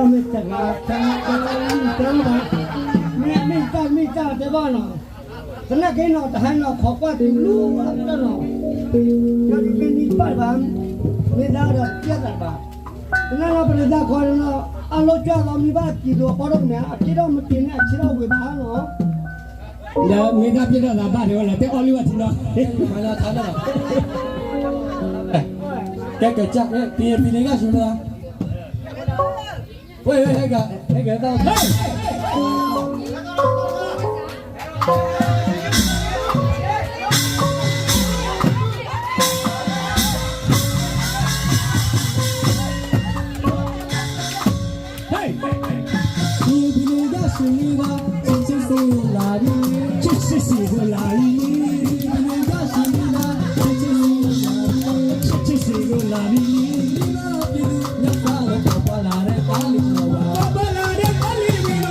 မ့ၢ်တဂၤတဂၤတဂၤတဂၤဘၣ်, မ့ၢ်မ့ၢ်တၢ်မ့ၢ်တၢ် တဲဘၣ်နီၤ, သနာ်က့နီၤ တဟါနီၤ ခိးကွၢ်တုၤလူၤအတၢ်နီၤ, ယီၤဒုးက့ၤနံၤတဘၣ်တဘၣ်, မ့ၢ်ဒၣ်ဒီးတၢ်သးတဘၣ်, သနာ်က့ပတသးခီနီၤ, အလီၢ်ကွၢ်လီၤမ့ၢ်ဘၣ်က့ၤဒိးပီၣ်ထီၣ်ကမဲာ် အက့ၤထီၣ်မတ့ၤန့ၣ် အဆ့ထီၣ်ဝံၤဘၣ်နီၤ ဒီးမ့ၢ်တၢ်ပျဲထီၣ်သးဘၣ်တဲဝဲလီၤ တဲအီၣ်လံဝဲထံနီၤ, ကဲကဲကဲ ပံၤပံၤန့ၣ်ကၢ်ဆူၣ်လီၤ, ဝဲဟဲကဲဟဲကဲတၢ် ဟဲ, ပံၤပံၤန့ၣ်ကၢ်ဆူၣ်လီၤ, ဆ့ဆ့ဆ့လၢလံ, ဆ့ဆ့ဆ့လၢလံ, ပံၤပံၤန့ၣ်ကၢ်ဆူၣ်လီၤ, ဆ့ဆ့ဆ့လၢလံ, ဆ့ဆ့ဆ့လၢလံ, ပံၤပံၤန့ၣ်ကၢ်ဆူၣ်လီၤ, ပှၤပှၤလၢ်ရဲၣ်ပှၤလံၤလီၤဘၣ်, ပှၤပှၤလၢ်ရဲၣ်ပှၤလံၤလီၤဘၣ်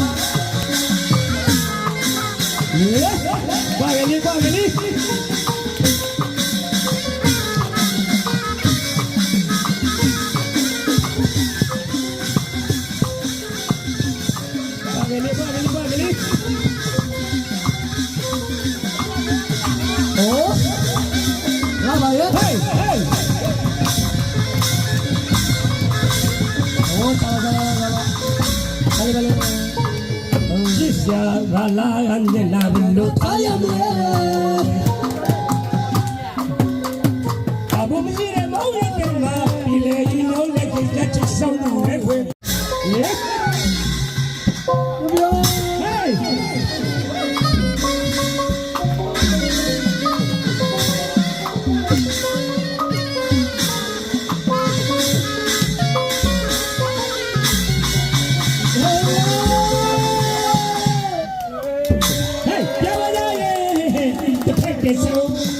ဘၣ်ဂ့ၤလံ ဘၣ်ဂ့ၤလံ ဘၣ်ဂ့ၤလံ ဘၣ်ဂ့ၤလံ ဘၣ်ဂ့ၤလံ အိၣ် လၢဘၣ်ယဲ ဟဲ ဟဲ အိၣ် တၢ်လီၤ တၢ်လီၤ တၢ်လီၤ တၢ်လီၤ ယ့ၣ်စၢ်ဂၤလၢဂၤန့ၣ်နၢ်ပလိာ်ထါယၤမ့ၢ် အဘိမုၢ်န့ၣ်မ့ၢ်ဝဲတမၤ ပံၤလဲၤယံၤနိလဲၤက့ၤကဲထံၣ်စီမုၢ်ဝဲဝဲ ဟဲ ဟဲ ပျဲဝဲဒၣ်ယဲ တဖျဲက့ၤဆၢ